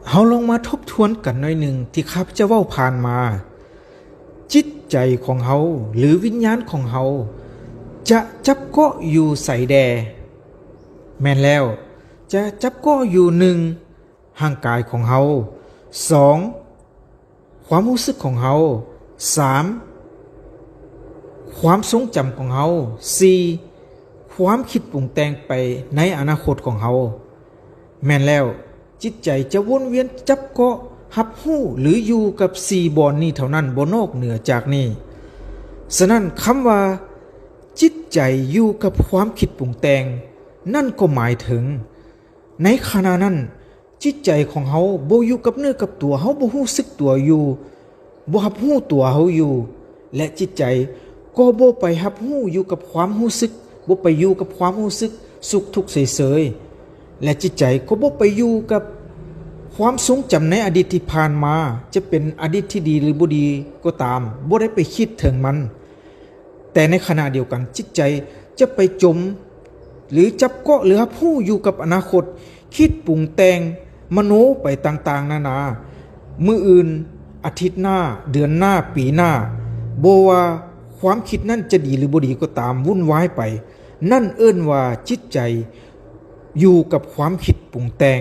ເຮົາລອງມາທົບທວນກັນໜ້ອຍໜຶ່ງທີ່ຂ້າພະເຈົ້າເວົ້າຜ່ານມາ. ຈິດໃຈຂອງເຮົາ ຫຼື ວິນຍານຂອງເຮົາ ຈະຈັບເກາະຢູ່ໃສແດ່? ແມ່ນແລ້ວ, ຈະຈັບເກາະຢູ່ ໜຶ່ງ ຮ່າງກາຍຂອງເຮົາ, ສອງ ຄວາມຮູ້ສຶກຂອງເຮົາ, ສາມ ຄວາມຊົງຈຳຂອງເຮົາ, ສີ່ ຄວາມຄິດປຸງແຕ່ງໄປໃນອະນາຄົດຂອງເຮົາ. ແມ່ນແລ້ວ, ຈິດໃຈຈະວົນວຽນຈັບເກາະ, ຮັບຮູ້ ຫຼື ຢູ່ກັບສີ່ບ່ອນນີ້ເທົ່ານັ້ນ, ບໍ່ນອກເໜືອຈາກນີ້. ສະນັ້ນ, ຄຳວ່າ ຈິດໃຈຢູ່ກັບຄວາມຄິດປຸງແຕ່ງນັ້ນກໍໝາຍເຖິງ ໃນຂະນະນັ້ນ, ຈິດໃຈຂອງເຮົາບໍ່ຢູ່ກັບເນື້ອກັບຕົວ, ເຮົາບໍ່ຮູ້ສຶກຕົວຢູ່, ບໍ່ຮັບຮູ້ຕົວເຮົາຢູ່, ແລະ ຈິດໃຈກໍບໍ່ໄປຮັບຮູ້ຢູ່ກັບຄວາມຮູ້ສຶກ, ບໍ່ໄປຢູ່ກັບຄວາມຮູ້ສຶກສຸກທຸກເສີຍໆ, ແລະ ຈິດໃຈກໍບໍ່ໄປຢູ່ກັບຄວາມຊົງຈຳໃນອະດີດທີ່ຜ່ານມາ, ຈະເປັນອະດີດທີ່ດີ ຫຼື ບໍ່ດີກໍຕາມ, ບໍ່ໄດ້ໄປຄິດເຖິງມັນ. ແຕ່ໃນຂະນະດຽວກັນ, ຈິດໃຈຈະໄປຈົມ ຫຼື ຈັບເກາະ ຫຼື ຮັບຮູ້ຢູ່ກັບອະນາຄົດ, ຄິດປຸງແຕ່ງ, ມະໂນໄປຕ່າງໆນານາ, ມື້ອື່ນ, ອາທິດໜ້າ, ເດືອນໜ້າ, ປີໜ້າ, ບໍ່ວ່າຄວາມຄິດນັ້ນຈະດີ ຫຼື ບໍ່ດີກໍຕາມ, ວຸ່ນວາຍໄປ. ນັ້ນເອີ້ນວ່າຈິດໃຈຢູ່ກັບຄວາມຄິດປຸງແຕ່ງ.